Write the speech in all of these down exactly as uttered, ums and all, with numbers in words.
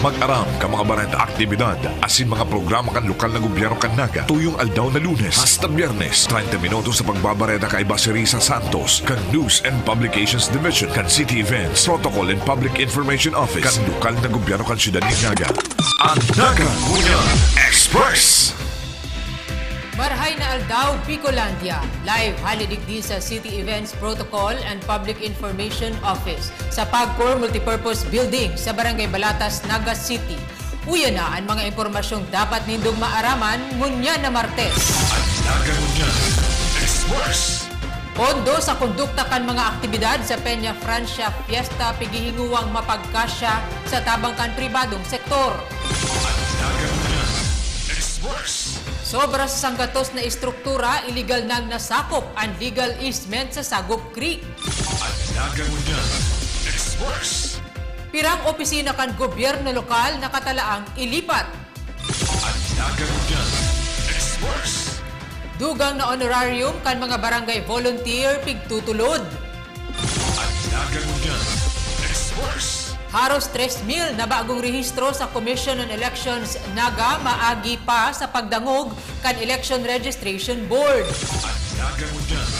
Mag-aram kan mga bareta, aktibidad asin mga programa kan lokal na gobyerno kan Naga, tuyong aldaw na Lunes hasta Biyernes, treinta minutos sa pagbabareta kaiba si Risa Santos kan News and Publications Division kan City Events, Protocol and Public Information Office kan lokal na gobyerno kan siyudad nin Naga. An Naga Ngunyan Express. Marhay na aldaw, Bicolandia! Live hale digdi sa City Events, Protocol and Public Information Office sa Pagcor Multipurpose Building sa Barangay Balatas, Naga City. Uya na an mga impormasyong dapat nindong maaraman ngunyan na Martes. An Naga Ngunyan Express. Pondo sa kondukta kan mga aktibidad sa Peña Francia Fiesta pighihinguwang mapagkasya sa tabang kan pribadong sektor. An Naga Ngunyan Express. Sobra sa sanggatos na estruktura, iligal nang nasakop an legal easement sa Sagop Creek. An Naga Ngunyan Express. Pirang opisina kan gobyerno lokal nakatalaang ilipat. An Naga Ngunyan Express. Dugang na honorarium kan mga barangay volunteer pigtutulod. An Naga Ngunyan Express. Haros tres mil na bagong rehistro sa Commission on Elections Naga maagi pa sa pagdangog kan Election Registration Board. An Naga Ngunyan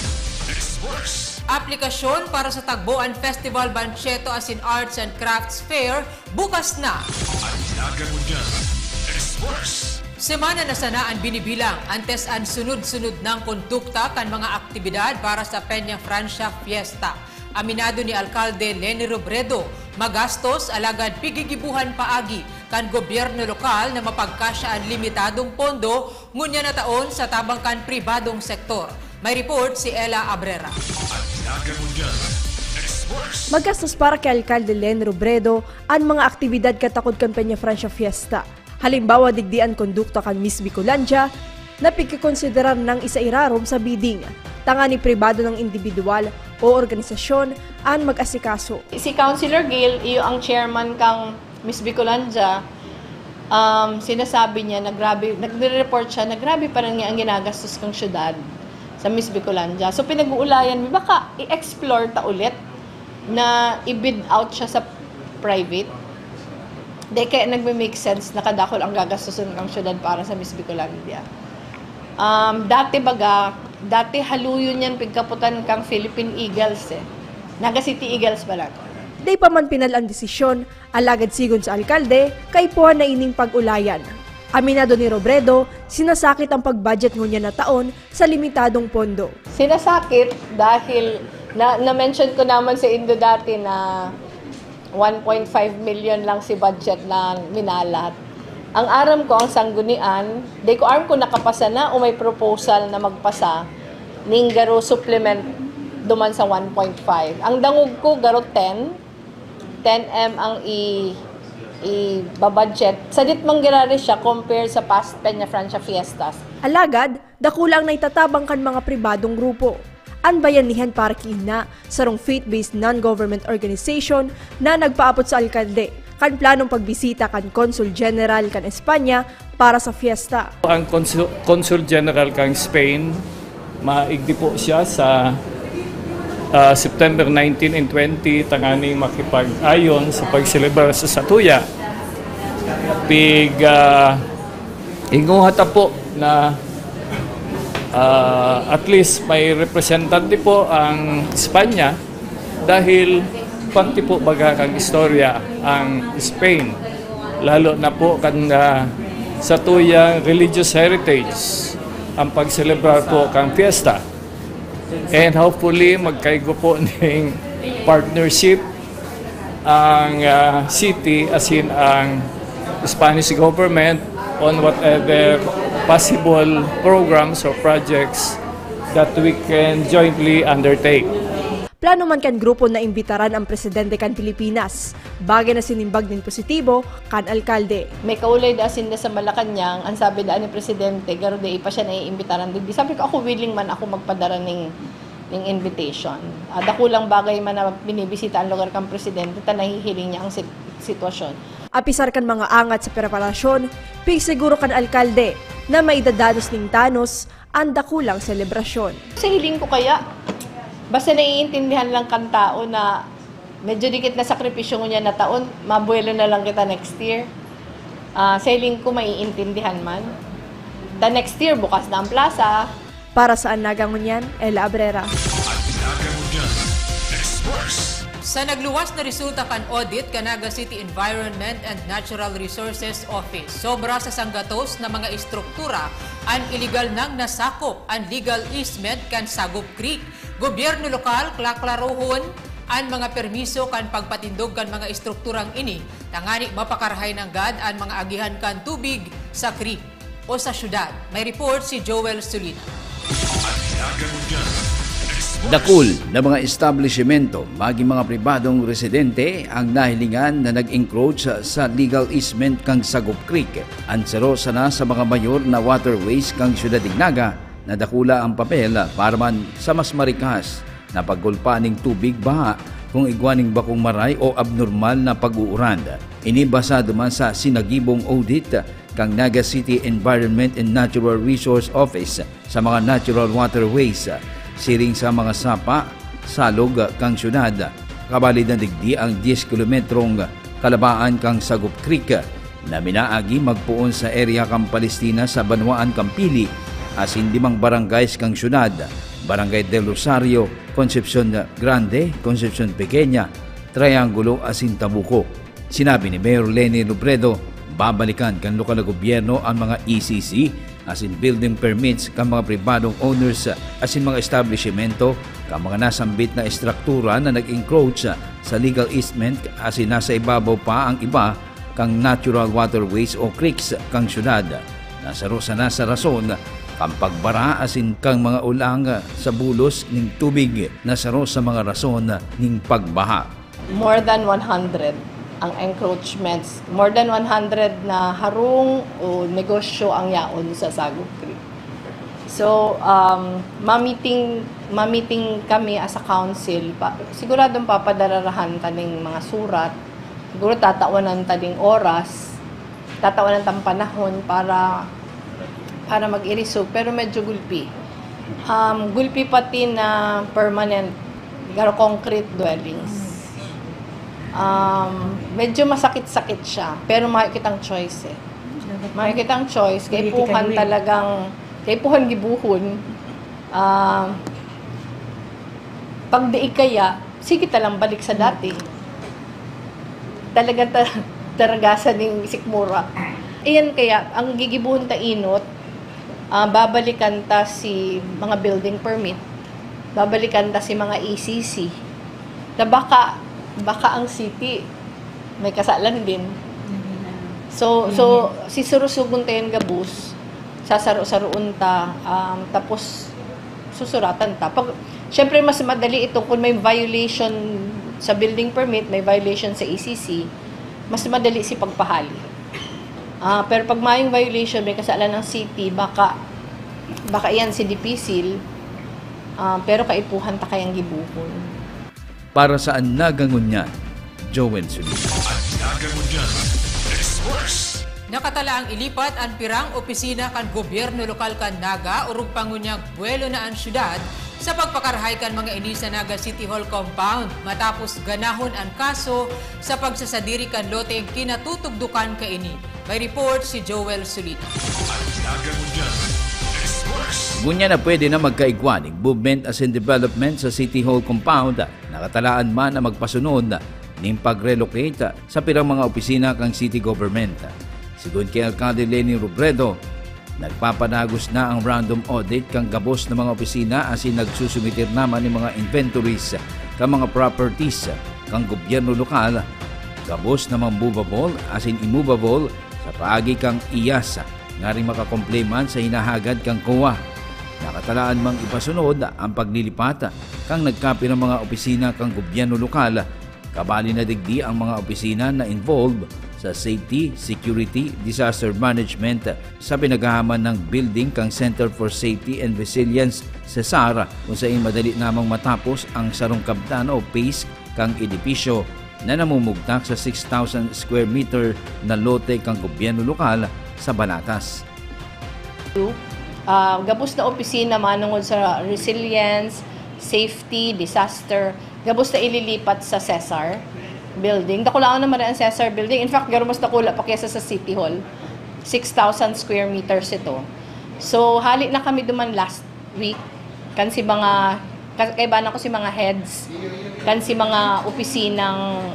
Express. Aplikasyon para sa Tagboan Festival Banchetto asin Arts and Crafts Fair bukas na. An Naga Ngunyan Express. Semana na sana an binibilang antes an sunod-sunod nang kondukta kan mga aktibidad para sa Peña Francia Fiesta. Aminado ni Alkalde Leni Robredo, magastos alagad pigigibuhan paagi kan gobyerno lokal na mapagkasya an limitadong pondo ngunyan na taon sa tabang kan pribadong sektor. May report si Ella Abrera. An Naga Ngunyan Express. Magastos para ki Alkalde Leni Robredo an mga aktibidad katakod kan Peña Francia Fiesta. Halimbawa, digdi an kondukta kan Miss Bicolandia na pigkokonsiderar nang isa irarom sa bidding, tanganing pribado nang indibidwal o organisasyon an mag-asikaso. Si Councilor Gail, iyo ang chairman kang Miss Bicolandia, um, sinasabi niya na grabe, nagre-report siya na grabe pa rin nga ang ginagastos kang syudad sa Miss Bicolandia. So, pinag-uulayan mi, baka i-explore ta ulit na i-bid out siya sa private. Di kaya nagme-make sense na kadakul ang gagastuson kang syudad para sa Miss Bicolandia. Um, dati baga, dati haluyon yan pigkaputan kang Philippine Eagles eh. Naga City Eagles pala. Dai pa man pinal ang desisyon, alagad sigon sa alkalde, kaipuhan na ining pag-ulayan. Aminado ni Robredo, sinasakit ang pag-budget ngunyan na taon sa limitadong pondo. Sinasakit dahil na, na-mention ko naman sa indo dati na one point five million lang si budget na minalat. Ang aram ko, ang sanggunian, di ko aram kung nakapasa na o may proposal na magpasa ning garo supplement duman sa one point five. Ang dangog ko, garo ten, ten M ang i-, i-babudget. Sadit man girari siya compare sa past Peña Francia Fiestas. Alagad, dakula ang naitatabang kan mga pribadong grupo. An Bayanihan para ki Ina, sarong faith-based non-government organization na nagpaapot sa alkalde kan planong pagbisita kan Consul General kan Espanya para sa fiesta. Ang Consul, Consul General kan Spain, maigdi po siya sa, ah, September nineteen and twenty, tanganing makipag-ayon sa pagselebrar sa satuya. Pig, ah, hinguha ta po na, ah, at least may representante po ang Espanya dahil parte po baga kang istorya ang Spain, lalo na po kan, ah, satuyang religious heritage ang pagselebrar po kang fiesta. And hopefully, magkaigo po ning partnership ang, ah, city, as in ang Spanish government, on whatever possible programs or projects that we can jointly undertake. Plano man kan grupo na imbitaran ang presidente kan Pilipinas, bagay na sinimbag nin positibo kan alkalde. May kaulay da sinda sa Malacañang, ang sabi da ni presidente, garo dai pa siya naiimbitaran digdi. Sabi ko, "Ako, willing man ako magpadara ning, ning invitation." Ah, dakulang bagay man na binibisita ang lugar kan presidente, ta nahihiling niya ang sit-, sitwasyon. Apisar kan mga angat sa preparasyon, pigsiguro kan alkalde na maidadanos nin danos an dakulang selebrasyon. Sa hiling ko kaya, basta naiintindihan lang kan tao na Medyo dikit na sakripisyo ngunyan na taon, mabuelo na lang kita next year. Ah, sa hiling ko, maiintindihan man. The next year, bukas na ang plaza. Para sa An Naga Ngunyan, Ella Abrera. An Naga Ngunyan Express. Sa nagluwas na resulta kan audit kan Naga City Environment and Natural Resources Office, sobra sa sanggatos na mga estruktura an iligal nang nasakop an legal easement kan Sagop Creek. Gobyerno lokal, klaklarohon an mga permiso kan pagpatindog kan mga estrukturang ini, tangani mapakarahay nanggad an mga agihan kan tubig sa creek o sa syudad. May report si Joel Solina. Dakul na mga establishmento, maging mga pribadong residente, ang nahilingan na nag-encroach sa, sa legal easement kan Sagop Creek. An saro sana sa mga mayor na waterways kan syudad nin Naga, na dakula ang papel para man sa mas marikas na pagkulpa nin tubig baha kung igwa nin bakong maray o abnormal na pag-uuran. Ini basado man sa sinagibong audit kan Naga City Environment and Natural Resource Office sa mga natural waterways, siring sa mga sapa, salog kan syudad. Kabali na digdi ang diyes kilometrong kalabaan kan Sagop Creek na minaagi magpoon sa area kan Palestina sa banwaan kan Pili, asin limang barangays kan syudad, Barangay del Rosario, Concepcion Grande, Concepcion Pequeña, Triangulo asin Tabuco. Sinabi ni Mayor Leni Robredo, babalikan kan lokal na gobyerno ang mga E C C asin building permits kan mga pribadong owners asin mga establishmento kan mga nasambit na estruktura na nag-encroach sa legal easement asin nasa ibabaw pa ang iba kan natural waterways o creeks kan syudad, na saro sana sa rason kan pagbara asin kan mga ulang sa bulos nin tubig na saro sa mga rason nin pagbaha. More than one hundred ang encroachments. More than one hundred na harong o negosyo ang yaon sa Sagop Creek. So, um, ma-meeting, ma-meeting kami as a council. Pa, siguradong papadararahan ta ning mga surat. Siguro tatawanan ta ding oras. Tatawanan tang panahon para, para mag-irisog. Pero medyo gulpi. Um, gulpi pati na permanent, garo concrete dwellings. Um, medyo masakit-sakit siya, pero mayo kitang choice eh. Mayo kitang choice, kaipuhan talagang, kaipuhan gibuhon. Ah, pag di kaya, sige ta lang balik sa dati. Talagang ta-, taragasan ning sikmura. Iyan kaya, ang gigibuhon ta inot, ah, babalikan ta si mga building permit, babalikan ta si mga E C C, na baka, baka ang city may kasalan din. So, so, sisurusugon ta yan gabos, sasaro-saroon ta, um, tapos susuratan ta. Pag, syempre, mas madali ito kung may violation sa building permit, may violation sa E C C, mas madali si pagpahali. Ah, pero pag mayong violation, may kasalan ng city, baka, baka iyan si dipisil, ah, pero kaipuhan ta kayang gibuhon. Para sa An Naga Ngunyan, Joel Solis. An Naga Ngunyan Express. Nakatalaang ilipat an pirang opisina kan gobyerno lokal kan Naga, orog pa ngunyan buwelo na an syudad sa pagpakarahay kan mga ini sa Naga City Hall compound, matapos ganahon an kaso sa pagsasadiri kan loteng kinatutugdokan kaini. May report si Joel Solita. An Naga Ngunyan Express. Ngunyan na pwede na magkaigwa nin movement asin development sa City Hall compound, nakatalaan man na magpasunod nin pag-relocate sa pirang mga opisina kan city government. Sigon ki Alkalde Leni Robredo, nagpapadagos na ang random audit kan gabos na mga opisina asin nagsusumiter na man nin mga inventories kan mga properties kan gobyerno lokal, gabos na mga movable asin immovable sa paagi kan iyas, nganing makakomple man sa hinahagad kan COA. Nakatalaan mang ipasunod ang paglilipat kan nagkapirang mga opisina kan gobyerno lokal, kabali na digdi ang mga opisina na involved sa safety, security, disaster management sa pinaghahaman na building kan Center for Safety and Resilience, CESAR, kung sain madali namang matapos ang sarong kabtan o phase kan edipisyo na namumugtak sa six thousand square meter na lote kan gobyerno lokal sa Banatas. Ah, gabos na opisina manongod sa resilience, safety, disaster, Gabos ta ililipat sa Cesar Building. Dakulaon na man ang Cesar Building. In fact, garo mas dakula pa kaysa sa City Hall. Six thousand square meters ito. So, hali na kami duman last week. Kan si mga, ka-, kaibanan ko si mga heads. Kan si mga opisinang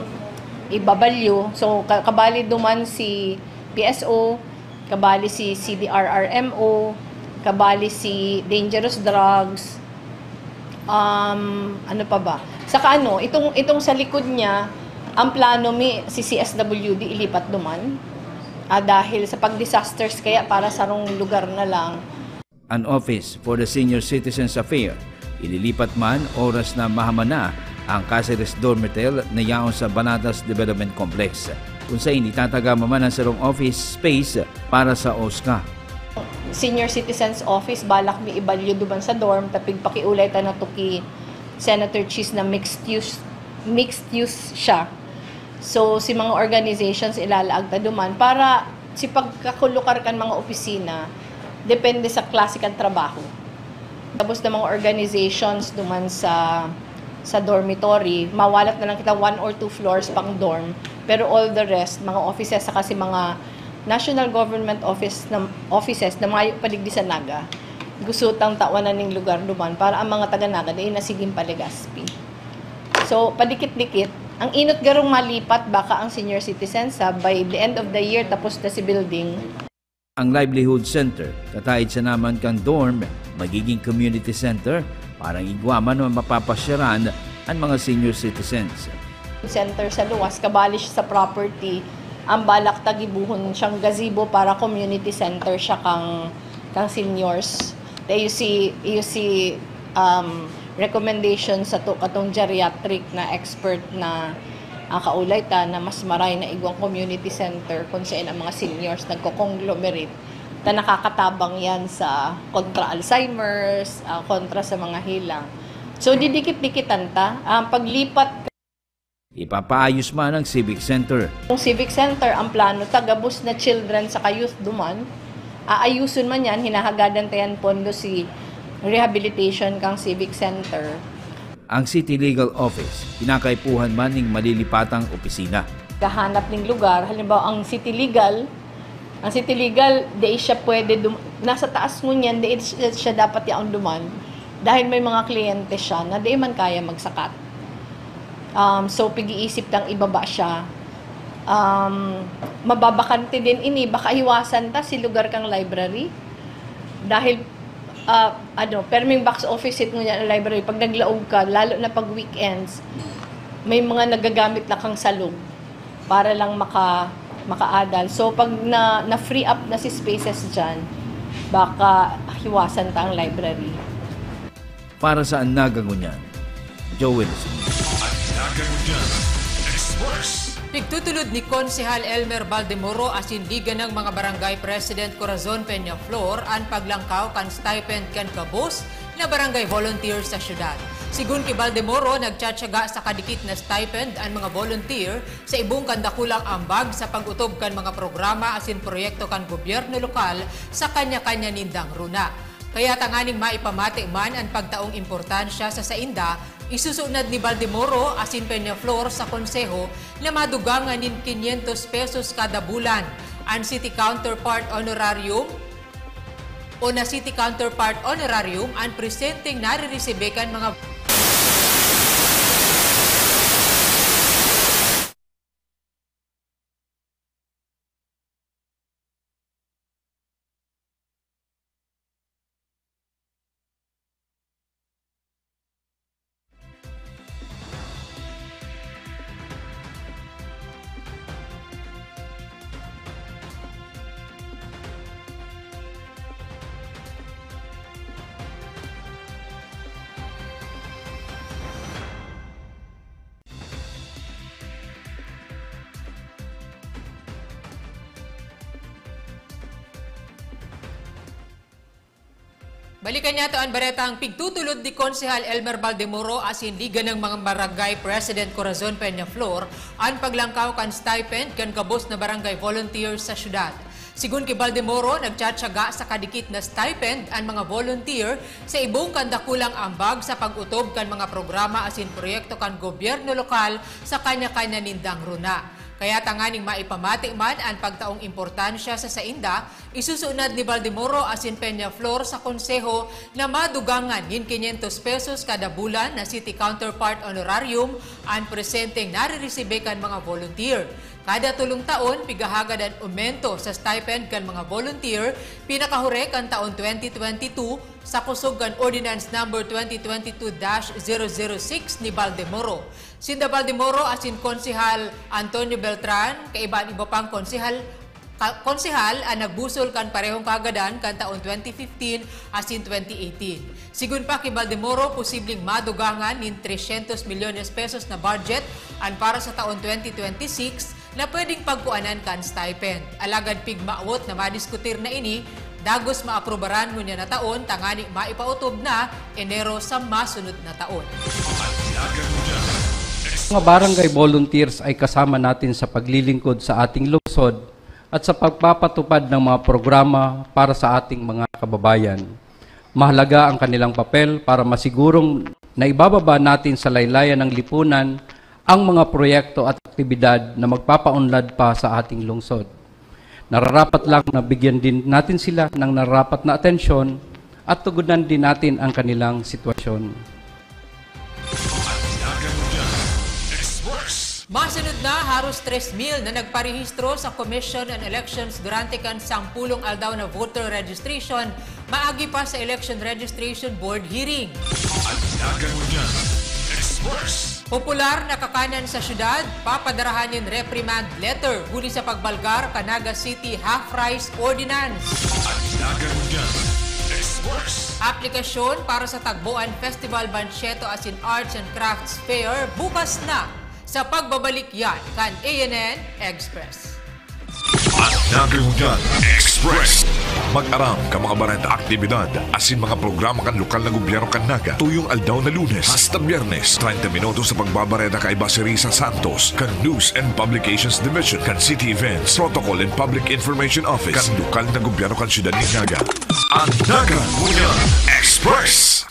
ibabalyo. So, ka-, kabali duman si P S O, kabali si C D R R M O, kabali si Dangerous Drugs, um, ano pa ba? Saka ano, itong, itong sa likod niya, ang plano mi, si C S W D ilipat duman. Ah, dahil sa pag-disasters, kaya para sarong lugar na lang. An Office for the Senior Citizens Affair, ililipat man oras na mahaman na ang Caceres Dormitel na yaon sa Banatas Development Complex, kung sain itatagama man ang sarong office space para sa OSCA. Senior Citizens Office, balak mi ibalyo duman sa dorm, ta pigpakiulay ta na to ki Senator Chiz na mixed use, mixed use siya. So, si mga organizations ilalaag ta duman para si pagkakulukar kan mga opisina, depende sa klase kan trabaho. Tapos na mga organizations duman sa, sa dormitory, mawalat na lang kita one or two floors pang dorm, pero all the rest, mga offices, saka si mga national government office na, offices na mayo pa digdi sa Naga, gusto tang tawanan ning lugar duman para ang mga taga Naga dai na siging pa-Legazpi. So, padikit-dikit. Ang inot garong malipat, baka ang senior citizen sa, by the end of the year, tapos na si building. Ang Livelihood Center, kataid sana man kan dorm, magiging community center, parang igwa man o mapapasyaran ang mga senior citizens. Center sa luwas, kabali siya sa property. Ang balak ta gibohon siyang gazebo para community center siya kang, kang seniors. Then you see, you see, um, recommendation sa to, katong geriatric na expert na, ah, kaulay ta na mas maray na igwang community center kung saan ang mga seniors nagko-conglomerate. Ta nakakatabang yan sa kontra Alzheimer's, ah, kontra sa mga helang. So, didikit-dikitan ta. Ang paglipat Ipapaayos man ang Civic Center. Kung Civic Center, ang plano ta, gabos na children saka youth duman. Aayuson man yan, hinahagadan ta yan pondo si rehabilitation kang Civic Center. Ang City Legal Office, kinakaipuhan man ning malilipatang opisina. Kahanap ning lugar, halimbawa ang City Legal, ang City Legal, dai siya pwede dum-, nasa taas ngunyan, dai siya, siya dapat yaon duman. Dahil may mga kliyente siya na dai man kaya magsakat. Um, so, pig-iisip tang ibaba siya. Um, mababakante din ini, baka hiwasan ta si lugar kang library. Dahil, ah, ano, perming box office seat ngunyan ang library. Pag naglaog ka, lalo na pag weekends, may mga nagagamit na kang salog para lang maka-, makaadal. So, pag na, na-free up na si spaces dyan, baka hiwasan ta ang library. Para sa An Naga Ngunyan, Joel Sumilon. An Naga Ngunyan Express. Pigtutulod ni Konsehal Elmer Baldemoro asin Liga ng mga Barangay President Corazon Peñaflor an paglangkaw kan stipend kan gabos na barangay volunteer sa syudad. Sigun ki Baldemoro, nagtsatsaga sa kadikit na stipend an mga volunteer sa ibong kan dakulang ambag sa pag-otob kan mga programa asin proyekto kan gobyerno lokal sa kanya-kanya nindang runa. Kaya tanganing maipamati man an pagtaong importansya sa sainda, isusunad ni Baldemoro asin Peñaflor sa konseho na madugangan nin quinientos pesos kada bulan an city counterpart honorarium o na city counterpart honorarium an presenteng nariresibe kan mga Balikan niyato an baretang pigtutulod ni Konsehal Elmer Baldemoro asin Liga ng mga Barangay President Corazon Peñaflor an paglangkaw kan stipend kan gabos na barangay volunteer sa syudad. Sigon ki Baldemoro, nagtsatsaga sa kadikit na stipend an mga volunteer sa ibong kan dakulang ambag sa pag-otob kan mga programa asin proyekto kan gobyerno lokal sa kanya-kanya nindang runa. Kaya tanganing maipamati man an pagtaong importansya sa sainda, isusunad ni Baldemoro asin Peñaflor sa konseho na madugangan nin quinientos pesos kada bulan na city counterpart honorarium an presenteng nariresibe kan mga volunteer. Kada tolong taon, pighahagad an omento sa stipend kan mga volunteer, pinakahure kan taon twenty twenty-two, sa kusog kan Ordinance Number twenty twenty-two dash zero zero six ni Baldemoro. Sinda Baldemoro asin Konsehal Antonio Beltran, kaiba an iba pang konsehal, ka-, konsehal an nagbusol kan parehong kahagadan kan taon twenty fifteen asin twenty eighteen. Sigon pa ki Baldemoro, posibleng madugangan nin trescientos milyones pesos na budget an para sa taon twenty twenty-six na pwedeng pagkuanan kan stipend. Alagad pigmawot na madiskutir na ini, dagos maaprubaran ngunyan na taon tangani maipaotob na Enero sa masunod na taon. Mga barangay volunteers ay kasama natin sa paglilingkod sa ating lungsod at sa pagpapatupad ng mga programa para sa ating mga kababayan. Mahalaga ang kanilang papel para masigurong naibababa natin sa laylayan ng lipunan ang mga proyekto at aktibidad na magpapaunlad pa sa ating lungsod. Nararapat lang na bigyan din natin sila ng nararapat na atensyon at tugunan din natin ang kanilang sitwasyon. Masunod na, haros tres mil na nagparehistro sa Commission on Elections durante kan sampulong aldaw na voter registration, maagi pa sa Election Registration Board hearing. Popular na kakanan sa syudad, papadarahan nin reprimand letter huli sa pagbalgar kan Naga City Half Rice Ordinance. Aplikasyon para sa Tagboan Festival Banchetto asin Arts and Crafts Fair bukas na sa pagbabalik yan kan A N N Express. Ang Naga Ngunyan Express. Mag-aram kan mga bareta, aktibidad asin mga programa kan lokal na gobyerno kan Naga, tuyong aldaw na Lunes hasta Biyernes. Treinta minutos sa pagbabareta kaiba si Risa Santos kan News and Publications Division kan City Events, Protocol and Public Information Office kan lokal na gobyerno kan siyudad nin Naga. Ang Naga Ngunyan Express.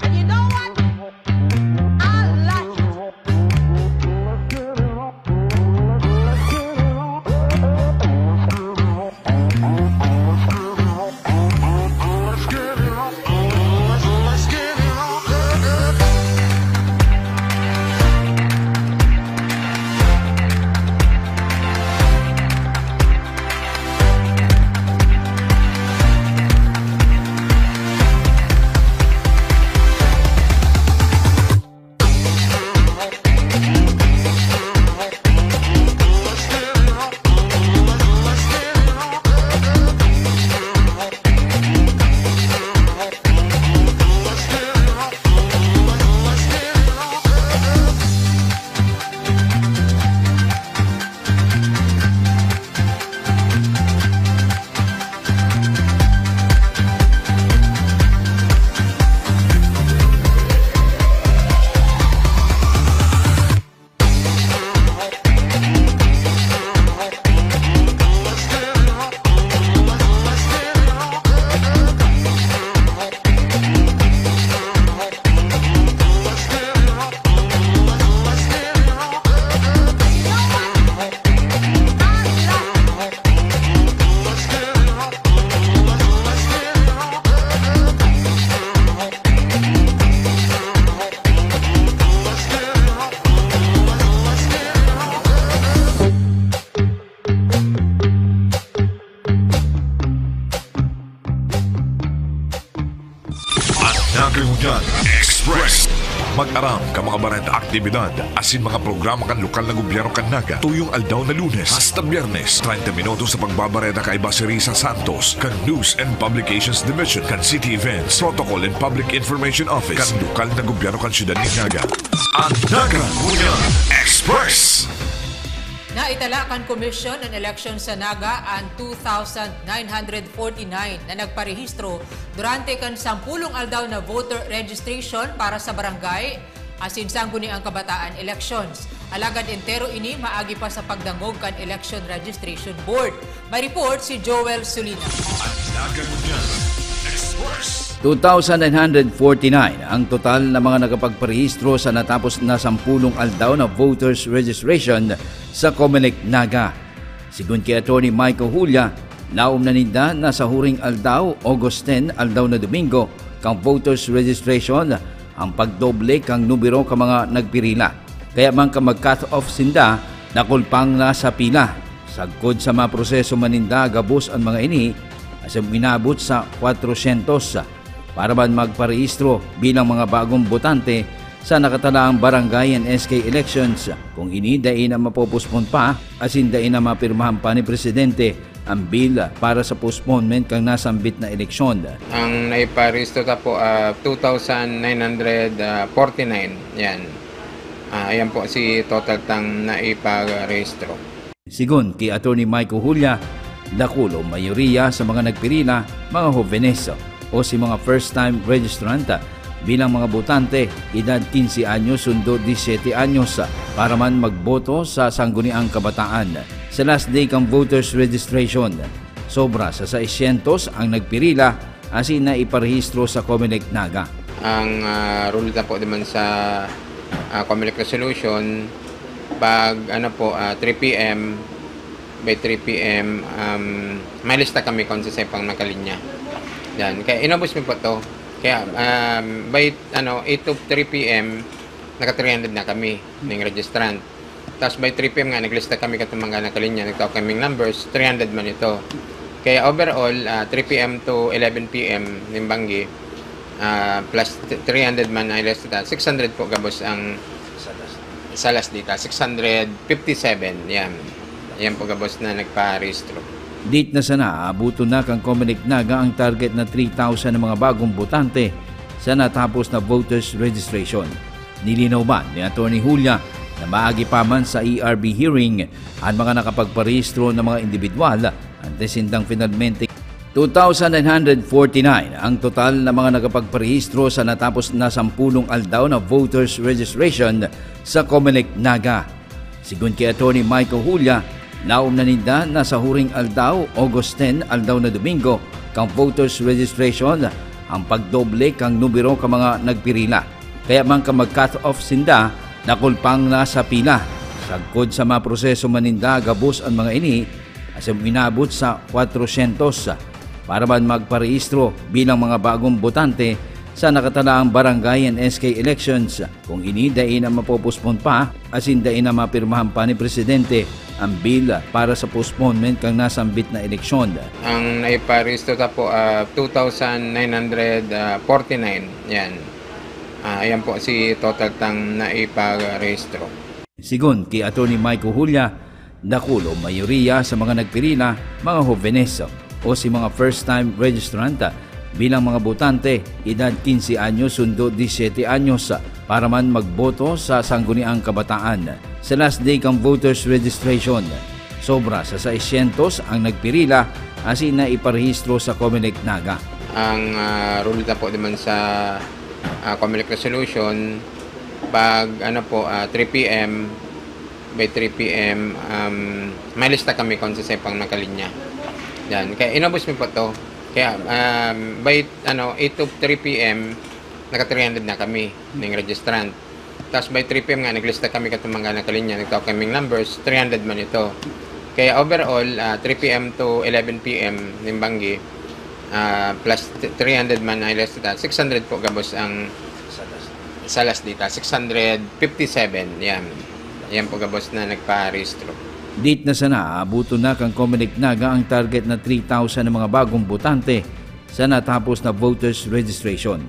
And you know what? I like it. Ang Naga Ngunyan Express. Mag-aram kan mga bareta, aktibidad asin mga programa kan lokal na gobyerno kan Naga, tuyong aldaw na Lunes hasta Biyernes. Treinta minutos sa pagbabareta kaiba si Risa Santos kan News and Publications Division kan City Events, Protocol and Public Information Office kan lokal na gobyerno kan siyudad nin Naga. Ang Naga Ngunyan Express. Naitala kan Commission on Election sa Naga an two thousand nine hundred forty-nine na nagparehistro durante kan sampulong aldaw na voter registration para sa barangay, asin Sangguniang Kabataan elections. Alagad entero ini maagi pa sa pagdangog kan Election Registration Board. May report si Joel Sulina. two thousand nine hundred forty-nine ang total na mga nakapagparehistro sa natapos na sampulong aldaw na voters registration sa Comelec Naga. Sigon ki Attorney Michael Julia, laom na ninda na sa huring aldaw, August ten, aldaw na Domingo, kan voters registration, ang pagdoble kan numero kan mga nagpirila. Kaya man kan mag-cut off sinda, dakul pang nasa pila. Sagkod sa maproseso man ninda gabos an mga ini, asin inabot sa kwatrosyentos para man magparehistro bilang mga bagong botante sa nakatalaang barangay and S K elections. Kung ini dai na mapopospon pa, asin dai na mapirmahan pa ni Presidente ang bill para sa postponement kan nasambit na eleksyon. Ang naiparehistro ta po, ah, two thousand nine hundred forty-nine. Yan. Ah, ayan po si total tang naiparehistro. Sigon ki Attorney Michael Julia, dakul o mayoriya sa mga nagpirila, mga hobenes o si mga first-time registrant bilang mga botante, edad quince anyos sundo diecisiete anyos, para man magboto sa Sangguniang Kabataan. Sa last day kan voters registration, sobra sa seiscientos ang nagpirila asin naiparehistro sa Comelec Naga. Ang, ah, rule na po naman sa, ah, Comelec resolution, pag ano po, ah, three P M, by three P M, um, may lista kami kung sa sepang nakalinya. Yan. Kaya inubos mi po to. Kaya, um, by, ano, eight to three P M, naka three hundred na kami, ning registrant. Tapos by three P M nga, naglista kami katong mga nakalinya, nagtao kaming numbers, three hundred man ito. Kaya overall, ah, three P M to eleven P M, ning banggi, ah, plus t-, three hundred man ay lista, six hundred po gabos ang sa last data, six hundred fifty-seven, yan. Yan po gabos na nagparehistro. Date na sana, aabuton na kan Comelec Naga ang target na three thousand na mga bagong botante sa natapos na voters registration. Nilinaw man ni Attorney Julia na maagi pa man sa E R B hearing an mga nakapagparehistro na mga indibidwal, antes sindang finalmente. Two thousand nine hundred forty-nine ang total na mga nakapagparehistro sa natapos na sampulong aldaw na voters registration sa Comelec Naga. Sigon ki Attorney Michael Julia, laom na ninda na sa huring aldaw, August ten, aldaw na Domingo, kan voters registration, ang pagdoble kan numero kan mga nagpirila. Kaya man kan mag-cut off sinda, dakul pang nasa pila. Sagkod sa maproseso man ninda gabos an mga ini, asin inabot sa kwatrosyentos para man magparehistro bilang mga bagong botante sa nakatalaang barangay and S K elections. Kung ini dai na mapopospon pa, asin dai na mapirmahan pa ni Presidente ang bill para sa postponement kan nasambit na eleksyon. Ang naiparehistro ta po, ah, two thousand nine hundred forty-nine. Yan. Ah, ayan po si total tang naiparehistro. Sigon ki Attorney Michael Julia, dakul o mayoriya sa mga nagpirila, mga hobenes o si mga first-time registrant bilang mga botante, edad quince anyos sundo diecisiete anyos, para man magboto sa Sangguniang Kabataan. Sa last day kan voters registration, sobra sa seiscientos ang nagpirila asin naiparehistro sa Comelec Naga. Ang, ah, rule na po naman sa, ah, Comelec resolution, pag ano po, ah, three P M, by three P M, um, may lista kami kung sa sepang nakalinya. Yan. Kaya inubos mi po to. Kaya, um, by, ano, eight to three P M, naka three hundred na kami, ning registrant. Tapos by three P M nga, naglista kami katong mga nakalinya, nagtao kaming numbers, three hundred man ito. Kaya overall, ah, three P M to eleven P M, ning banggi, ah, plus t-, three hundred man ay lista, six hundred po gabos ang sa last data, six hundred fifty-seven, yan. Yan po gabos na nagparehistro. Date na sana, aabuton na kan Comelec Naga ang target na three thousand na mga bagong botante sa natapos na voters registration.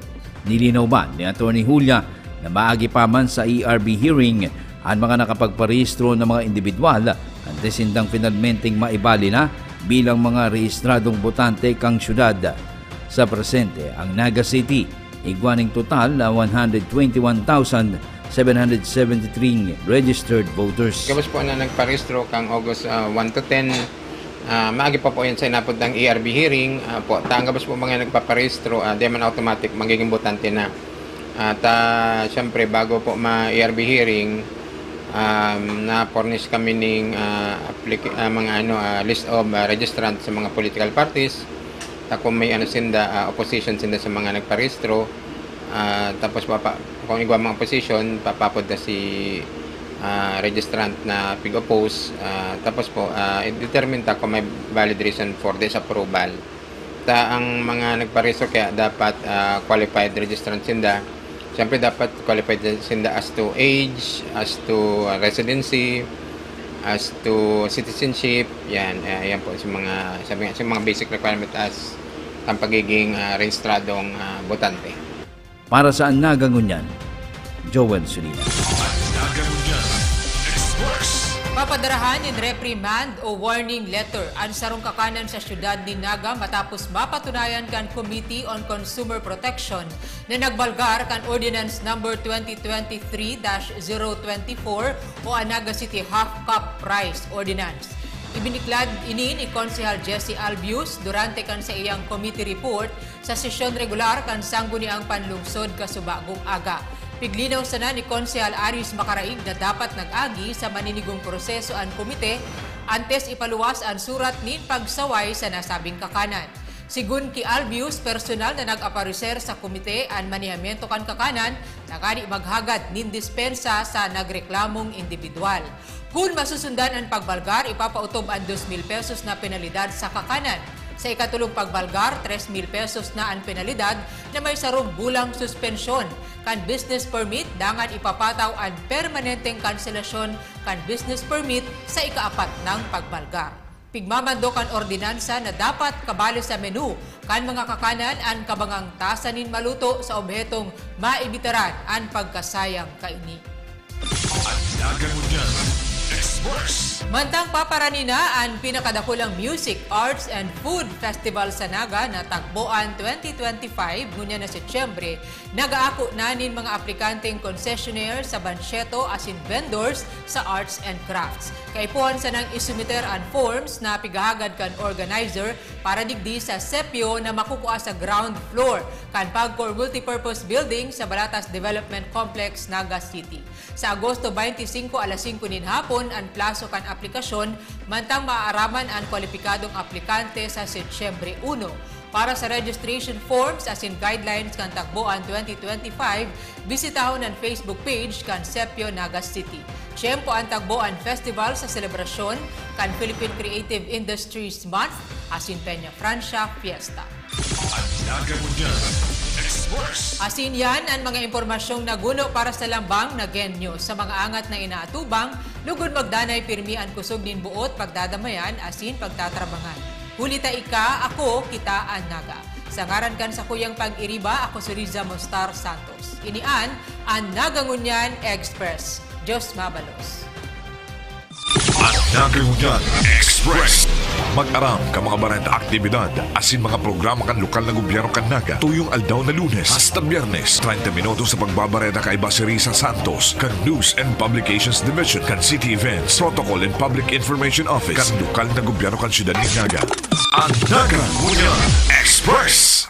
Nilinaw man ni Attorney Julia na maagi pa man sa E R B hearing ang mga nakapagparehistro na mga indibidwal, antes sindang finalmenteng maibali na bilang mga rehistradong botante kan syudad. Sa presente, ang Naga City igwa ning total na one hundred twenty-one thousand seven hundred seventy-three registered voters. Gabos po na nagparehistro kang August, ah, one to ten. Ah, maagi pa po yan sa inapod ng E R B hearing. Ah, po, ta ang gabos po mga nagpaparehistro, ah, di man automatic magiging botante na. At, ah, siyempre, bago po ma-A R B hearing, um, na-furnish kami ning, ah, applica-, ah, mga ano, ah, list of, ah, registrant sa mga political parties. Ta kung may ano sinda, ah, opposition sinda sa mga nagparehistro, ah, tapos papa-, kung igwa mga opposition, papapod ta si, ah, registrant na pig-oppose, ah, tapos po, ah, i-determine ta kung may valid reason for disapproval. Ta ang mga nagparehistro kaya dapat, ah, qualified registrant sinda. Siyempre dapat qualified sinda as to age, as to residency, as to citizenship. Yan, ah, yan po sa mga, sabi nga, sa mga basic requirement as ang pagiging, ah, rehistradong, ah, botante. Para sa An Naga Ngunyan, Joel Sulina. An Naga Ngunyan Express. Papadarahan nin reprimand o warning letter an sarong kakanan sa siyudad nin Naga matapos mapatunayan kan Committee on Consumer Protection na nagbalgar kan Ordinance Number twenty twenty-three dash zero twenty-four o an Naga City Half Cup Rice Ordinance. Ibiniklad ini ni Konsehal Jesse Albius durante kan saiyang committee report sa sesyon regular kan Sangguniang Panlungsod kasubagong aga. Piglinaw sana ni Konsehal Arius Macaraig na dapat nag-agi sa maninigong proseso an komite antes ipaluwas an surat nin pagsaway sa nasabing kakanan. Sigun ki Albius, personal na nag-aparecer sa komite an manehamiento kan kakanan, tanganing maghagad nin dispensa sa nagreklamong indibidwal. Kun masusundan an pagbalgar, ipapautob an dos mil pesos na penalidad sa kakanan. Sa ikatulong pagbalgar, tres mil pesos na an penalidad na may sarong bulang suspensyon kan business permit, dangan ipapataw an permanenteng kanselasyon kan business permit sa ikaapat nang pagbalgar. Pigmamando kan ordinansa na dapat kabali sa menu kan mga kakanan an kabangang tasa nin maluto sa obhetong maibitaran an pagkasayang kaini. An Naga Ngunyan Express. Mantang paparani na an pinakadakulang music, arts and food festival sa Naga na Tagboan twenty twenty-five, ngunyan na Setyembre, nag-aako na nin mga aplikanteng concessionaire sa Bansheto asin vendors sa arts and crafts. Kaipuhan sanang isumiter an forms na pighahagad kan organizer para digdi sa Sepio na makukua sa ground floor kan Pagcor Multipurpose Building sa Balatas Development Complex, Naga City. Sa Agosto twenty-five, alas singko nin hapon an plaso kan aplikasyon, mantang maaaraman an kwalipikadong aplikante sa Setyembre uno. Para sa registration forms asin guidelines kan Tagboan twenty twenty-five, bisitahon an Facebook page kan Sepio Naga City. Tiyempo an Tagboan Festival sa selebrasyon kan Philippine Creative Industries Month asin Peña Francia Fiesta. An Naga Ngunyan Express. Asin yan an mga impormasyong naguno para sa lambang na Gen News. Sa mga angat na inaatubang, lugod magdanay pirmi an kusog nin boot, pagdadamayan asin pagtatrabangan. Huli ta ika, ako, kita an Naga. Sa ngaran kan sakuyang pag-iriba, ako si Riza Mostar Santos. Ini an, an Naga Ngunyan Express. Diyos mabalos. An Naga Ngunyan Express. Mag-aram kan mga bareta, aktibidad asin mga programa kan lokal na gobyerno kan Naga, tuyong aldaw na Lunes hasta Biyernes, treinta minutos sa pagbabareta kaiba si Risa Santos kan News and Publications Division kan City Events, Protocol and Public Information Office kan lokal na gobyerno kan siyudad nin Naga. An Naga Ngunyan Express.